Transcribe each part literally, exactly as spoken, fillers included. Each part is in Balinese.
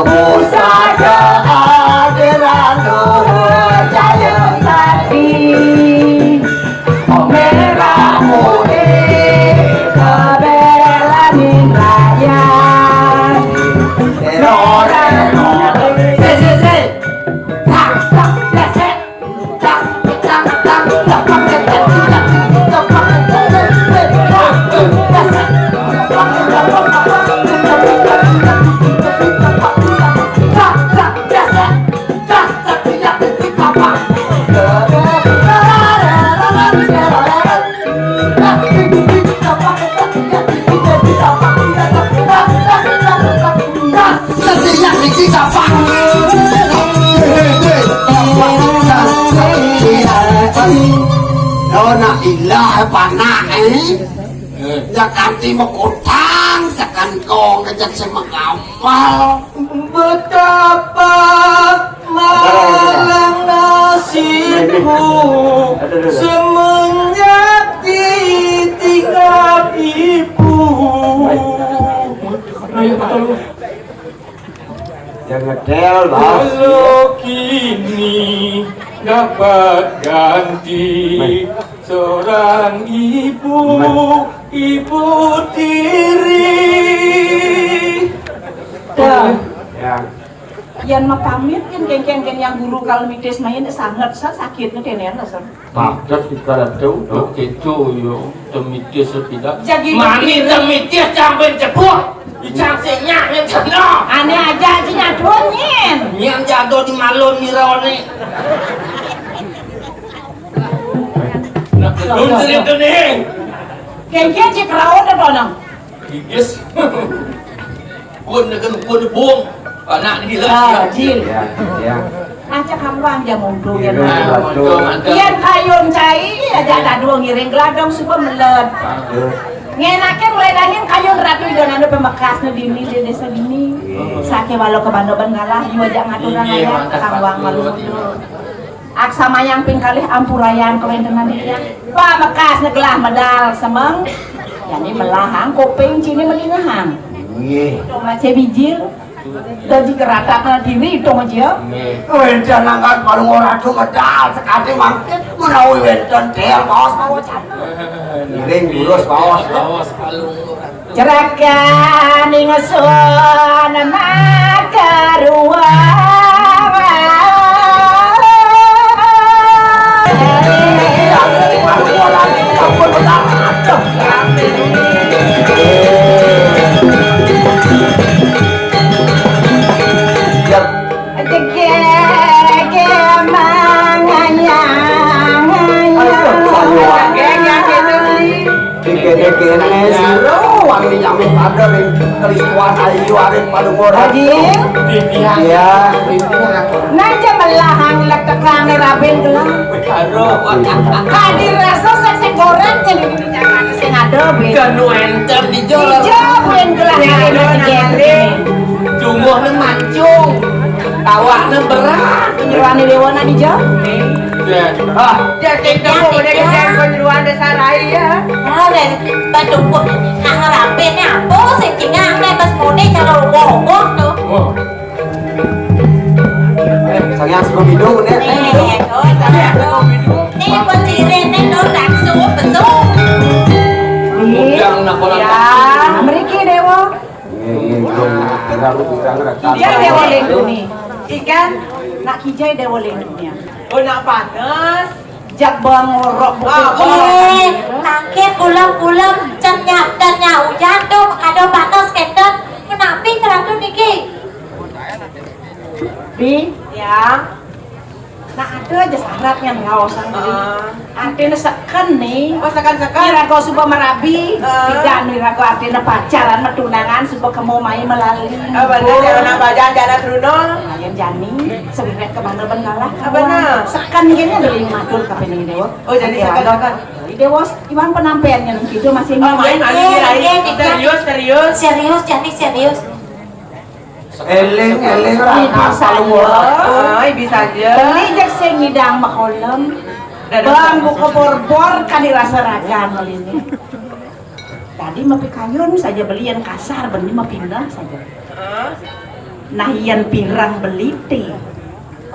Pusaka ageran luhur jaya sakti. Merah putih kebelaning rakyat. Rore, rore. Si, si, si. Tak, tak, tak, tak. Lo nak ilah panak eh. Ya kanti mekutang sekan kong kejak sing megamal. Betapa malang nasibku semenjak ditinggal ibu. Ayo, betul. Yang ngedel, Bos. Walau kini dapat ganti seorang ibu, ibu tiri. Dah. Ya. Yan mapamit kan kengkeng yang guru kalau mitis main sangat sa sakit nih kenen lah. Padat di karate udah gitu yo, temitis tidak. Jadi mani temitis sampai jebur. Icang sing nyak ning jero. Ane aja aja nyadon nyen. Nyen jado di malon mirone. Nah, dun sini tuh nih. Kengkeng cek raon apa nang? Gigis. Pun dengan pun bung. Anak ni lah. Ah, Jil. Ya, ya. Aja kampang aja mundur ya. Iya, nah, betul. Mantap, mantap. Iya, kayun cai aja ada dua ngiring geladong suba melet. Betul. Ngenake mulai dangin kayun ratu ido nando pemekasne dini di desa dini. Iya. Sake walau ke Bandoban ngalah, yu aja ngaturan. Iya, aja mantap, kambang betul, malu betul. Mundur. Aksa mayang ping kalih ampurayang kawentenan iya. Pamekasne gelah medal semeng. Jani melahang kuping cini melingahang. Iya. Dong mace bijil. Dadi geratak diri itu aja. Nggih. Wénten angkat balung ora medal sekali mangkin menawi wénten del baos mawon. Ngiring durus baos. Baos balung ora. Jerakan ingsun makaruwa. Jegege mangayang. Dikene-kene sira wani nyambut pada ring kelistuan ayu aring paduka. Haji. Iya. Nang jamelah ang lektekane raben gelah. Aduh, kadi rasa sing, sing goreng jadi dinyakane sing ada be. Kan enten di jalan. Ijo ben gelah. Iya, kene. Jumbo ne mancung. Awakne berat. Penyeruane dewa nang ijo. Ah, ya sing temu dek sing penyeruan desa rai ya. Nah, ben badukut nak ngerape ne apa sing cingang ne pas mune cara wong-wong to. Oh. Eh, saya sebelum hidung ne. Eh, oh, saya sebelum hidung. Ni pun cirin ni no langsung betul. Undang nak orang. Ya, mriki dewa. Nggih, nggih, nggih. Dengar, dengar, dengar. Kijai dewa lindungi. Ikan, nak kijai dewa lindungi. Oh, nak panas. Jak bang ngorok bukit. Ah, oh. Eh, sakit ulam-ulam, can nyak, can nyak ujan tuh, ada panas kenten. Menapi keratu niki? Bi? Ya. Nah, ada aja syaratnya ngaosan diri. Heeh. Artinya seken nih. Oh, seken-seken. Iraga suba merabi, heeh. Tidak nih iraga artinya pacaran, metunangan, suba kemo mai melali. Oh, bener, cara nak bajang, cara Bruno. Lumayan jani, sewiret ke mana ben ngalah. Apa nah? Seken gini ada lima matur kape nih dewa. Oh, jadi seken-seken. Dewa, iwan penampilannya nih gitu masih. Oh, main, main, iya, main. Iya, iya. Serius, serius. Serius, jani serius. Eling-eling raka saluwur. Ai bisa aja. Beli jeg sing ngidang makolem. Bang buka borbor kan dirasa ragan ini. Tadi mapikayun saja beli yang kasar, beli mapindah saja. Heeh. Nah, yén pireng beli té.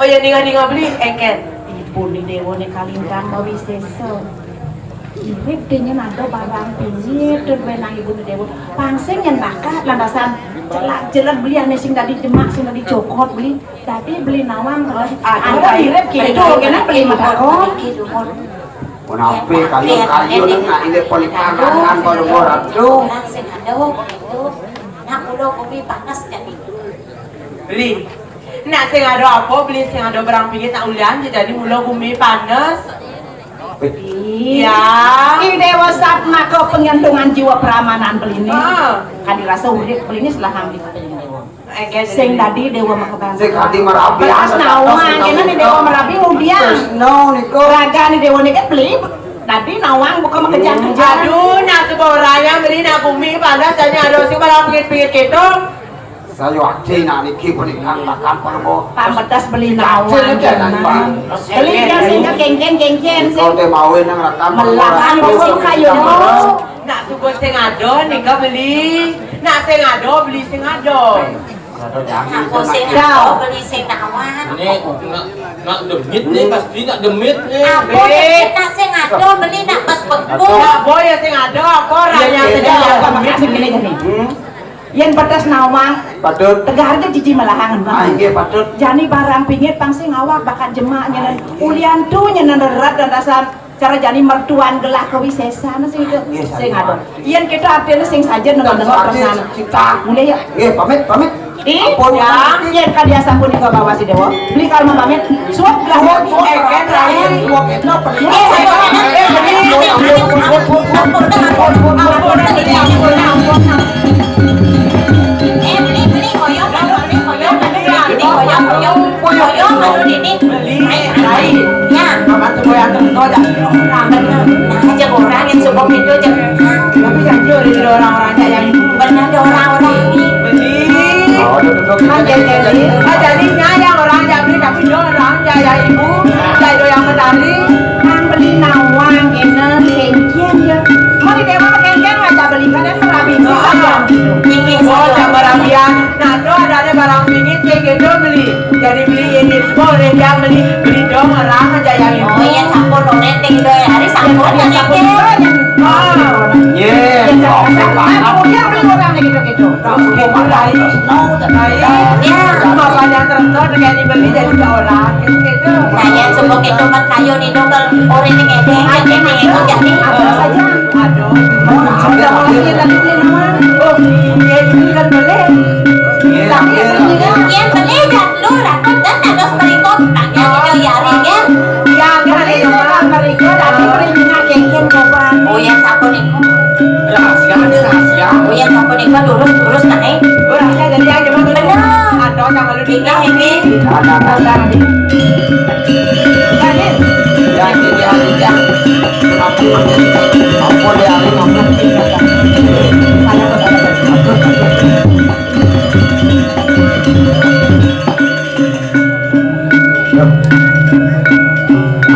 Oh ya, ninga-ninga beli, éngkén. Ibu ni déwa né kalintang mawisésa. Irit té nyén ada barang pingit, tuh duwé nang ibu ni déwa. Pang sing nyén bakat, lantasan celak-celak beli ané sing dadi jemak, sing dadi cokot beli. Tapi beli nawang terus. Aduh, ada irit kéto, kéné beli matakon. Kenapa kayu-kayu nang nak ini pelikaran kan baru ratu? Orang sing ada, gitu. Nah, pulau bumi panas jadi. Beli. Nak sing ada apa, beli sing ada barang pingit nak ulian, jadi mula bumi panas. Iya. Ih, Déwa Satmaka pengentungan jiwa pramanan beli ini. Ah. Kan dirasa urip beli ini setelah ngambil beli ini, Déwa. Sing dadi Déwa makabangsa. Sing dadi merabi. Bekas nawang, kéné né Déwa merabi ngudiang. Tresna nika. Ragané Déwa niki beli dadi nawang buka makejang-kejang. Aduh, nak sebuah raya beli nak bumi panas, hanya ada sing malah pingit-pingit kéto. Saya ati nak niki pernikahan makan perbo. Pambetas beli nawang. Beli ya sing kéngkén-kéngkén sing. Kau té mawe nang rakam. Melahan musim kayu. Nak subuh sing ada nika beli. Nak sing ada beli sing ada. Aku sing ada beli sing nawang. Ini nak, nak demit nih, pasti nak demit nih. Apa nak sing ada beli nak pas beku. Nak boy ya sing ada, apa raya sing ada. Apa makasih gini gini. Yén pedas nawang, patut. Tegar aja jiji malahangan. Ah, nggih, patut. Jani barang pingit pang sing awak bakat jemak nyenen. Ulian tu nyenen rerat dan rasa cara jani mertuan gelah kawisésan sing itu. Nggih, sing ada. Yén kita artinya sing saja nonton dengar pesan. Mulai ya. Nggih, pamit, pamit. Ih, ampun, ya, yén kadi sapunika bawa si Déwa. Beli kalau mau pamit. Suap gelah. Suap, suap, éngkén, suap, suap, suap, suap. Eh, beli, beli, koyo, beli, koyo, beli, koyo, koyo, koyo, aduh, ini. Beli, lain. Ya. Makan semua yang tertentu aja. Nah, bener. Nah, aja orang yang subuh itu, aja. Tapi janji udah jadi orang-orang aja yang bener, ada orang-orang ini. Beli. Oh, duduk, duduk. Kan jadi, kan jadi, nah, jadinya yang orang jadi, tapi dia orang jadi ibu, jadi yang menari. Nang beli nawang, enak, kengkian ya. Mau di Déwa kengkian, ngajak beli kan, kan merabi. Oh, iya. Ini, oh, saya. Jam merabian. Nah, itu ada, ada barang pingit, kayak gitu beli. Jadi beli ini, boleh dia beli, beli dong, orang aja yang ibu. Oh, iya, campur dong, nenteng dong, hari campur, ya, campur dong. Oh. Iya. Aku dia beli orang gitu-gitu. Aku dia beli. Mau tadi. Ya. Bapaknya terus dengan dibeli jadi orang gitu. Saya suka gitu, Mat, kayu nih, dong, kalau orang ini ngedeng, ngedeng, ngedeng, jadi. Apa saja? Aduh. Mau sudah mau lagi tadi beli nama. Oh, iya, itu kan boleh. Tapi yang beli, yang beli, Lu rakut dan dados mriko, tanya kita yari, nggih. Ya, nggih, mriko, mriko, tadi mriko ngakengken coba. Oh, ya, sampun niku. Rahasia, ini rahasia. Oh, ya, sampun niku, durus, durus, kae. Oh, rahasia, jadi aja, Mas. Bener. Ada sama lu, Dina, ini. Ada, ada, ada. Jadi, ya, ini, ya, ini, ya. Ampun, ampun, ampun, ya, ampun.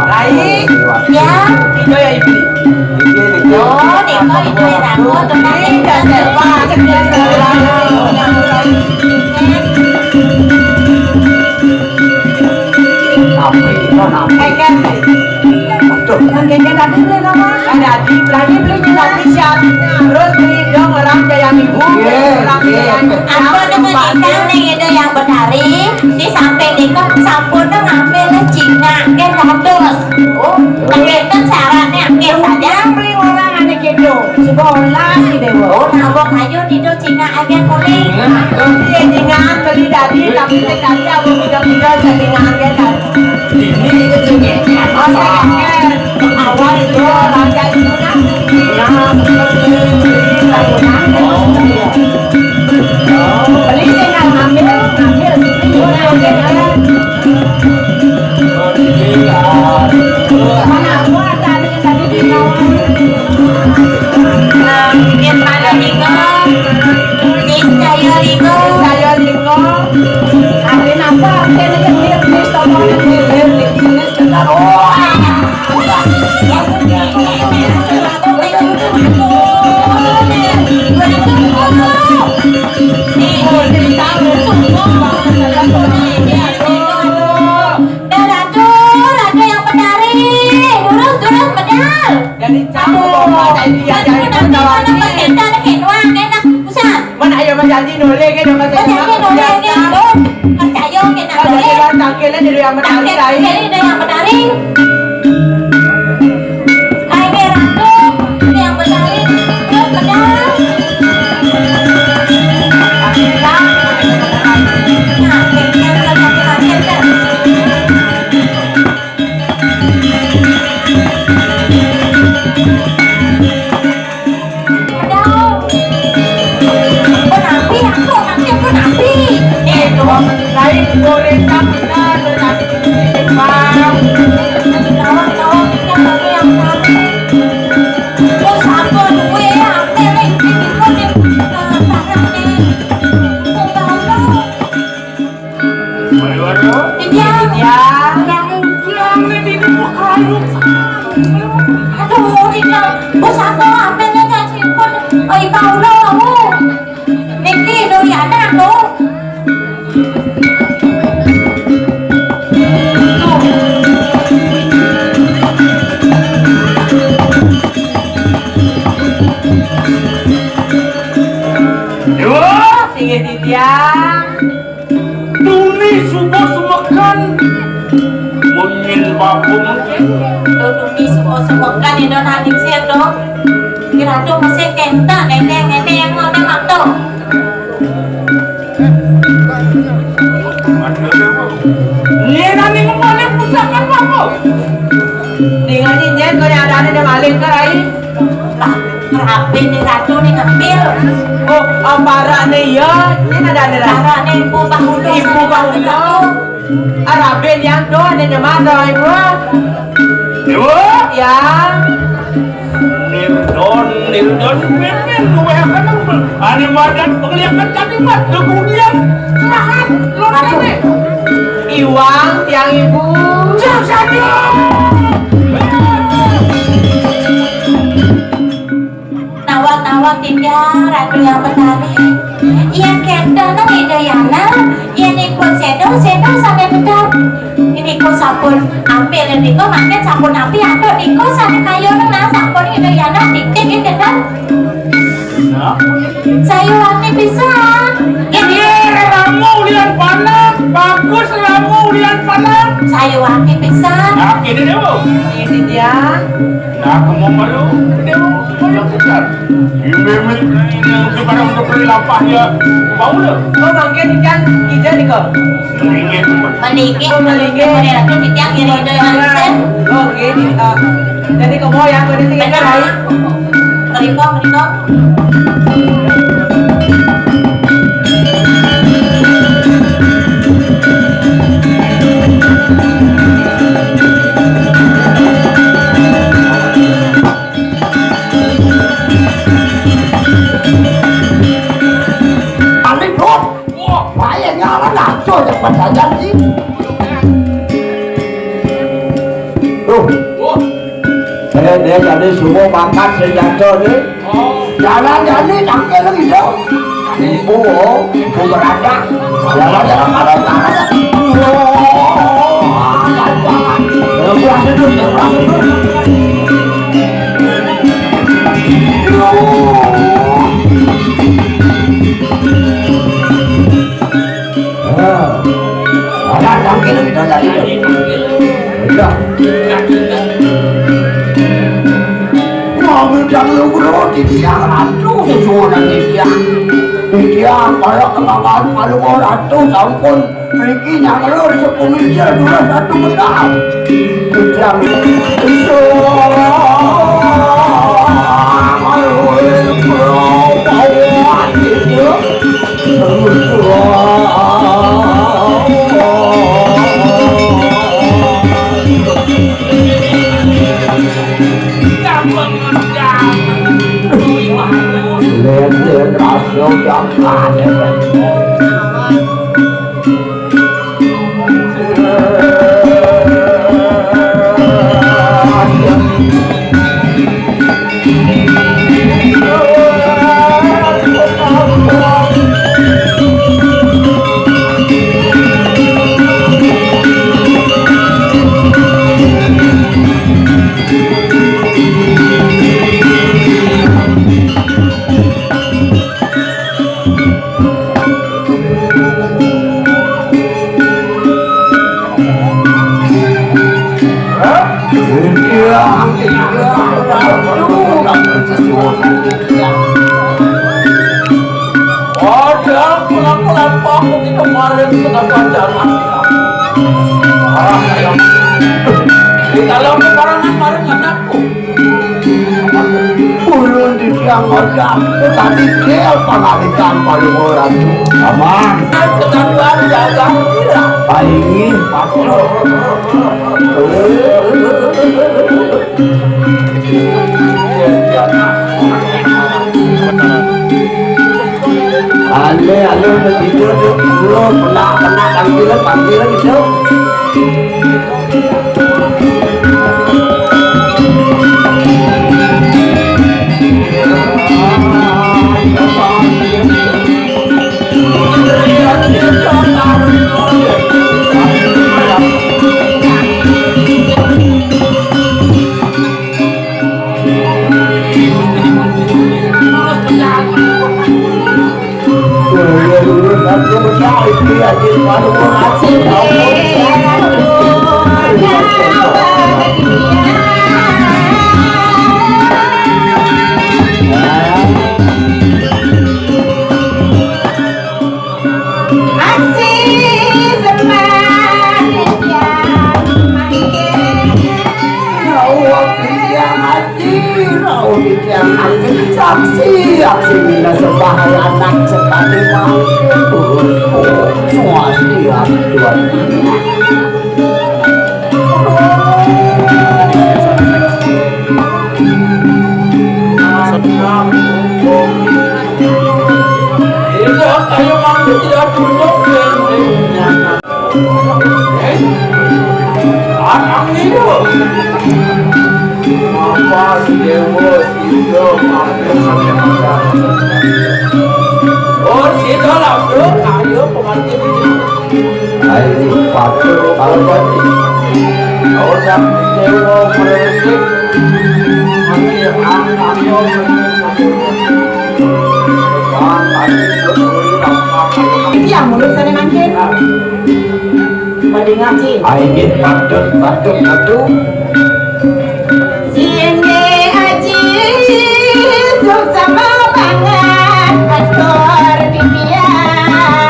Rai. Ya. Itu ya, Ibu. Oh, Deko, itu ya, Deko, tenang. Ini ya, Deko. Tapi, itu namanya. Eh, kan. Aduh. Nang kengken tadi beli apa? Kan tadi, tadi beli nyelap siap. Terus beli dong orang jaya minggu. Iya, orang iya. Jaya minggu. Apa nama kita nih, itu yang betari, di samping itu sampun ngambil Cina, kan dados. Oh, begitu caranya, nggih saja. Beli orang ane gitu. Sekolah si Dewa. Oh, nabok ayo tidur Cina aja kuning. Iya, Cina beli tadi, tapi tadi aku tidak-tidak jadi ngambil tadi. Ini itu juga. Awal itu raja itu kan. Nah, seperti itu. Beli sing ngambil, ngambil. Mana aku ada nih tadi di bawah. Nah, yang mana nih, Kak? Niscaya liko. Niscaya liko. Artinya apa? Artinya yang dia tulis tokohnya dia, dia, dia, dia, dia, oh. Dewi Amat Ari, Ari. Dewi Amat Ari. Hai, Ratu, Dewi Amat Ari. Yuk, pedang. Nah, yang, yang, yang, yang, yang. Aduh. Ampun, api, ampun, api, ampun, api. Eh, tuh, lain goréng tak benar, nanti di Jepang. Tolong, tolong, kita pakai yang sama. Terus apa duwe ya, apa nih? Ini kok di, eh, tanah nih. Tolong. Iya. Iya. Yang ujang nih di muka lu. Aduh, Rika, bos aku ambil aja simpon. Oh, ibu ulo kamu. Niki Doyana tuh. Duh, singgih titiang. Tuni suba semekan. Wengi bapa mungkin. Duh, tuni suba semekan, Ida Naning Sir, dong. Kira tuh mesti kentak, nendeng, nendeng, yang mau tembak tuh. Nira ning malih pusaka apa? Ning aji nyen kaya adane ning malih ka, Rai. Lah, rabi ning ratu ning ngambil. Oh, ambarane ya, nyen adane, Rai. Ambarane Ibu Bahula. Ibu Bahula. Arabe yang do, ane nyeman do, Ibu. Ibu? Ya. Nirdon, Nirdon, mimin luweh akan ane madan penglihakan kami mah kemudian serahan lon kami. Iwang tiang ibu. Cak saja. Nawang-nawang tinggal Ratu yang Betari. Yang kenda nang Ida Yana. Yen niku sedo, sedo sane bedal. Niku sampun ampil niku mangke sampun api atuk niku sane kayu nang sampun Ida Yana titik nggih kedal. Nah. Sayuwakti pisan. Ini ramu ulian panang, bagus ramu ulian panang. Sayuwakti pisan. Nah, ini dulu. Ini dia. Nah, kamu malu, dia mau banyak besar. Ini memang ini yang kita pada untuk beli lapah ya. Mau dah. Oh, mangke titiang ija nika. Sedikit. Sedikit, sedikit. Sedikit. Sedikit. Oh, gini. Ah, jadi kamu yang tadi sih kan, Rai? Mriko, mriko. Paling, Bro. Wah, bahaya nyawa ngaco ya pasajan sih. Tuh. Wah. Eh, dia jadi semua mangkat senjata nih. Oh. Jalan jadi tangkil lagi dong. Ibu, oh, ibu beranak. Jalan-jalan kalau tangan. Wah, gampang. Ya, berhasil tuh, ya, berhasil tuh. Nah, ada tangkil kita tadi. Iya. Wah, bidang lu, Bro, di tiang ratu sesuunan di tiang. Di tiang, kalau kembangan palu ratu sampun. Mriki nyang lur sepuluh miliar dua satu besar. Bujang. Lihat-lihat rasio jangan. Aduh, sesuatu. Ada kenapa-napa aku di kemarin kenapa jangan. Orang yang di dalam peperangan kemarin anakku. Ulun di tiang ada, tetapi dia pangalikan paling orang tu. Aman. Ketangguhan jaga kira. Palingi, patut. Ande, ande, udah tidur tuh. Lu pernah, pernah panggil, panggil gitu. Saksi, saksi mina sembah anak sekali mangkin. Swastiastu. Tidak, ayo mangkin tidak duduk. Anang niku. Apa si Dewa Sida mampir sampeyan? Oh, sida langsung ayo pengantin ini. Ayo, patut, patut. Ora Dewa Persik. Masih ang-, ang-, Iki yang mulai sana mangkin. Pada ngaji. Ah, inggih, patut, patut, patut. Singgih Aji, suksma banget atur titiang.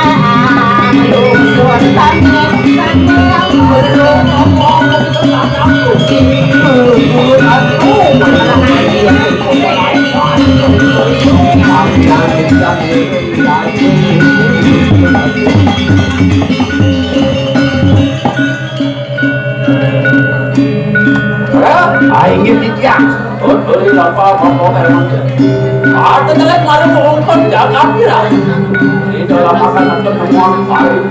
Lusun tani, tani, Ayo, titiang. Oh, oh, iya, apa, apa, apa, apa. Ah, tetelek, malu, mongkon, jangan, ya. Di dalam makan, ada nemuan, paling,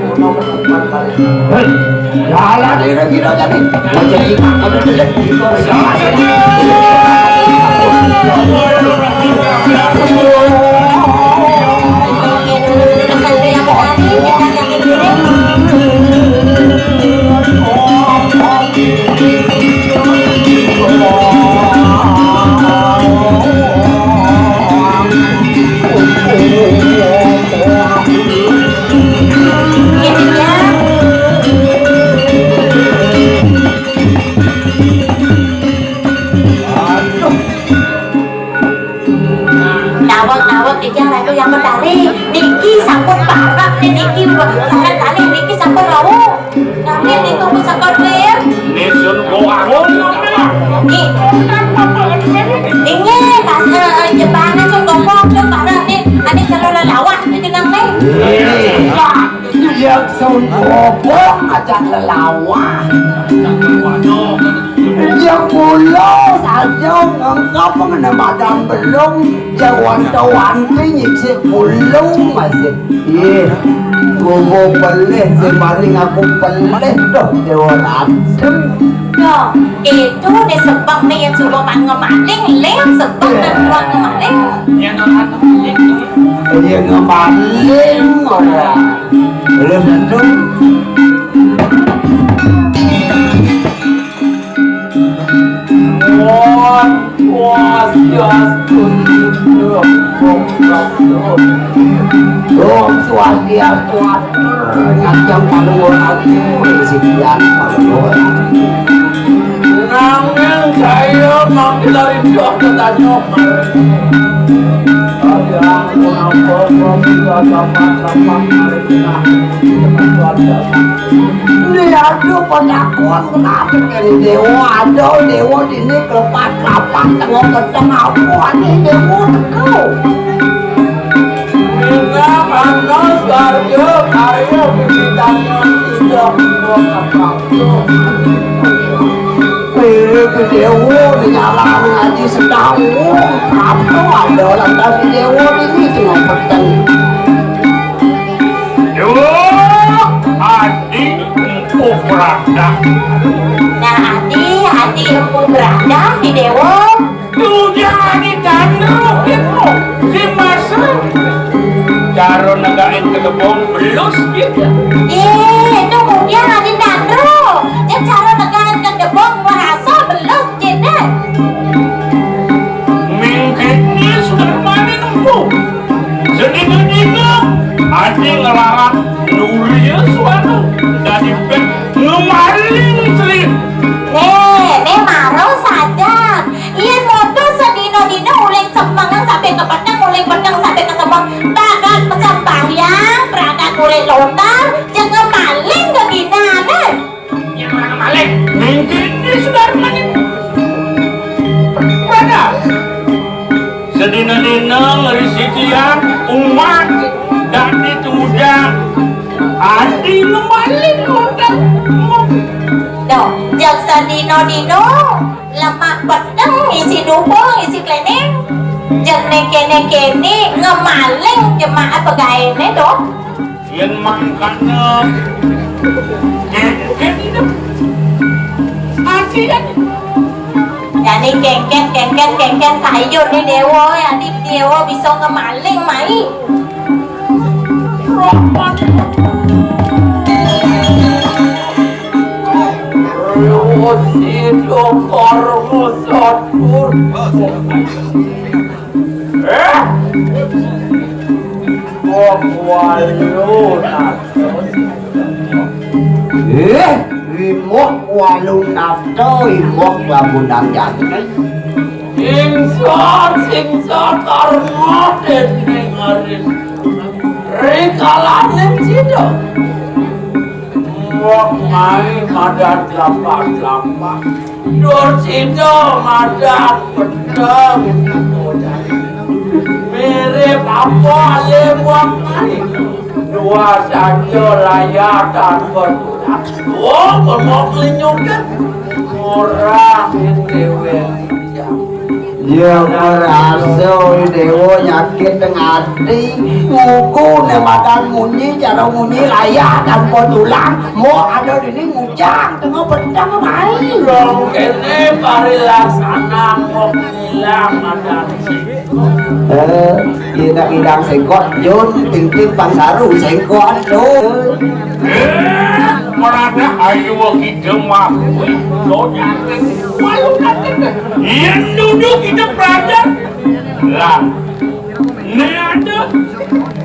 Hei, jalan ini gila jadi. Jadi, Nawak-nawak, Ijang Ratu yang Betari. Niki sampun parek nih, niki salah kali, niki sampun rawuh. Kami ditunggu sekondir. Nisun kok aku. Nih. Ini pas, eh, eh, jebakan sun gombong, sun parek nih. Ane jero lelawah nih jeneng nih. Iya. Yang sun gombong aja lelawah. Yang pulau saja ngengkap mengenai madam belum. Jawan tawanku nyisik pulung masih. Ih, kubu pelih, si maring aku pelih, doh, Dewa Raden. Doh, itu di sebab nih yang coba man ngemaling, lem sebab dan kuat ngemaling. Iya, ngemaling ora. Lem itu. Om Swastiastu. Om Swastiastu. Atur, ngajeng panuwun atur, sitian panuwun. Nanging sae Dari dia kita nyok. Sayang, kenapa gua bisa dapat-dapat hari ini? Ini ada pengakuan kenapa kene dewa, ada dewa ini kelepat-kelepat tengah peteng apa nih dewa teko. Minyak panas warga kaya bibitane tidak buat apa. Eh, dewa dinyala ngaji sedang. Apa ada lantas dewa ini tengah peteng. Yo, adi empu berada. Nah, adi, adi empu berada di dewa. Tuh dia adi tanduk itu si masa. Cara negain ke kebon belus gitu. Eh, itu kemudian adi tanduk. Dia cara negain ke kebon merasa belus gitu. Mingkitnya sudah mana nunggu. Sedina-dina adi ngelarang Nuria suara dari pet ngemaling selin. Nih, nih maro saja. Iya moto sedina-dina uling semengan sampai ke peteng, uling peteng sampai ke semeng. Bagat sembahyang, berangkat uling lontar, jangan maling ke dina, nih. Yang orang maling, mungkin ini sudah rumahnya. Mana? Sedina-dina ngerisi tiang umat dan ditudang. Adi ngemaling lontar. Tuh, jak sedina-dina lemak peteng isi dupa, isi klening. Jeng kene-kene ngemaling jemaah pegaene to. Yen mangkane kengken ati kan. Jani kengken, kengken, kengken kayu ni dewa, adi dewa bisa ngemaling mai. Rosida Karma Satur. Eh? Wong walu nafto. Eh, rimok walu nafto, rimok lamunan jati. Singsa, singsa karma dene ngarin. Rikalaning sida. Wong mai madan lapak-lapak. Dursida madan pedheng. Mirip apa alim wong mai. Dua saja layar tanpa tulang. Wong kena kelinyukan. Ora dhewe. Ya merasa dewa nyakit teng ati. Ngukune makan munyi, cara munyi layah tanpa tulang. Mau ada dini ngujang tengah petang mai. Dong kene parilaksana kok hilang makan. Eh, kita hilang sengkot, Jun, tintin pangsaru sengkot, Jun. Eh, merana ayu kita mah. Lo nyakit. Yen nuduh kita berada. Lah. Ini ada.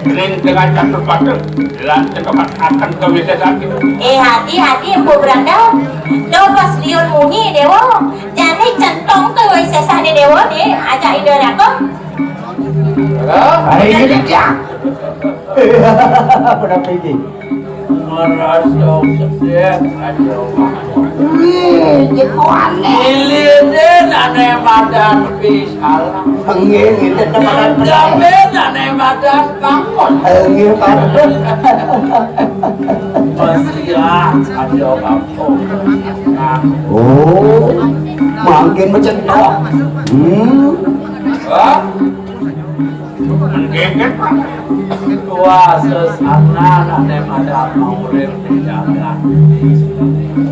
Ini dengan catur pada. Lah, cepat akan ke wisésa kita. Eh, hati-hati, Empu Branda. Do pas liun munyi, Dewa. Jani centong ke wisésa ni, Dewa, ni. Ajak ide rakom. Halo? Hari ini dia. Pada pergi. Merasa sedih aja. Wih, jekuane. Ilide nane madan pisal. Nggih, nggih, tetep madan pisal. Jambe nane madan bangun. Nggih, padahal. Kasihan aja kampung. Oh, mangkin macentok. Hmm. Hah? Menggeget, Pak. Wah, sesana nane madan urip di jagat.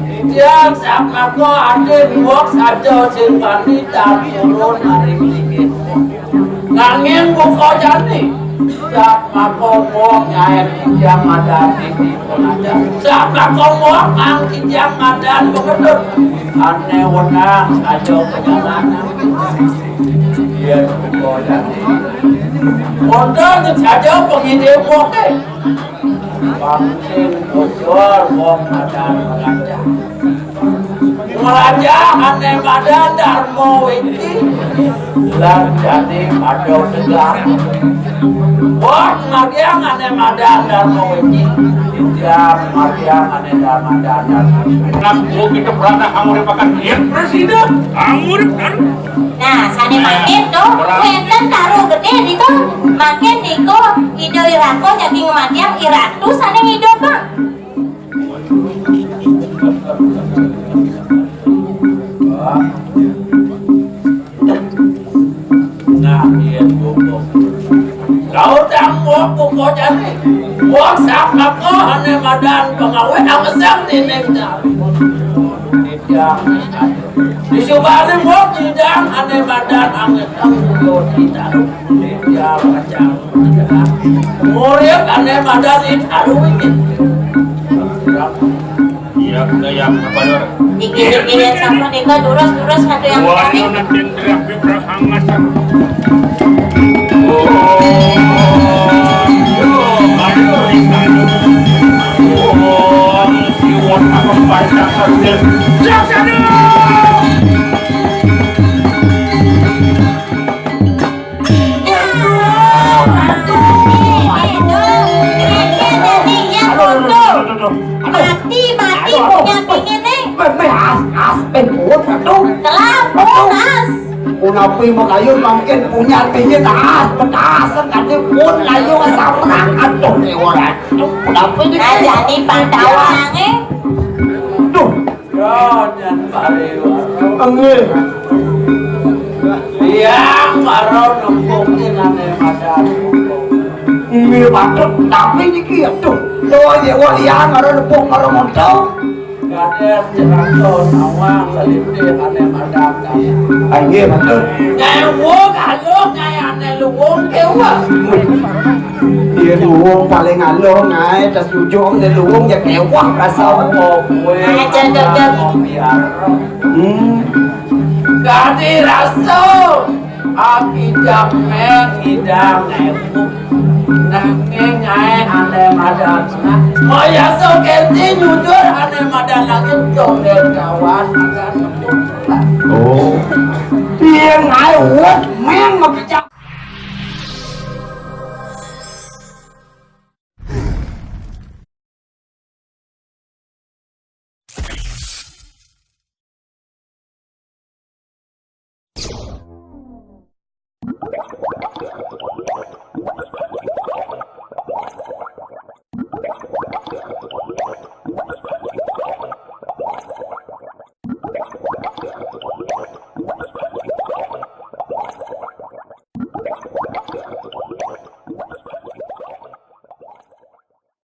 Titiang sak mako ade duwok saja sing bani tak turun maring linggih. Nanging buka jani, sak mako mok nyaen titiang madan iki pengajar. Sak mako mok nang titiang madan pengendut. Ane wenang saja perjalanan. Iya, buka jani. Wonten saja pengide moke. Pangsin bocor wong madan raja. Raja ané madan Darma Wéci, lan jani pada tegak. Wah, margiang ané madan Darma Wéci. Titiang margiang ané madan Darma Wéci. Nak gua kita pernah anguripakan niat presida, angurip kan? Nah, sané mangkin to, wénten karo gedé niku. Mangkin niku Ida Wirata jagi ngematiang I Ratu sané ngidupang. Nah, iya, buku. Kau tangguh buku jani. Wong sapa ko ané madan pengawé angesang dinding jari. Tidak. Disubari wong nyidang ané madan angesang buku ditaruh. Tidak, macam. Murid ané madan ditaruh ini. Iya, udah ya, Pak Lur. Dikit-dikit sama nika durus-durus satu yang wah, kami. Nanti teriak bibrang hangat. Oh, yo, aduh, aduh. Oh, si Won apa baca saja. Siap, siap, siap. Mati, mati, punya bini nih. Meh, meh, as, as, ben kuat, aduh. Telah, as. Punapi makayun mangkin punya bini, as, betas, kati pun layu samrak, aduh, lewat, aduh, punapi ini. Nah, jadi Pandawa nanging. Duh. Yo, nyan pariwara. Nggih. Tiang para nembung inane madan. Nggih, patut. Tapi niki, aduh, dewa-dewa liang para nembung para monto. Gaden jerangko nawang lelitih ane madan. Ah, nggih, patut. Nyai wong aluh, nyai ane luwung kewah. Yen wong paling aluh ngae tas ujung de luwung ya kewah rasa. Oh, kowe. Aja, aja, aja. Hmm. Kadi rasa. Aki jamen ngidang ewu. Nanging ngae ane madan. Maya so kenti nyujur ane madan lagi tongge kawan madan. Oh. Piye ngae wet men makijak.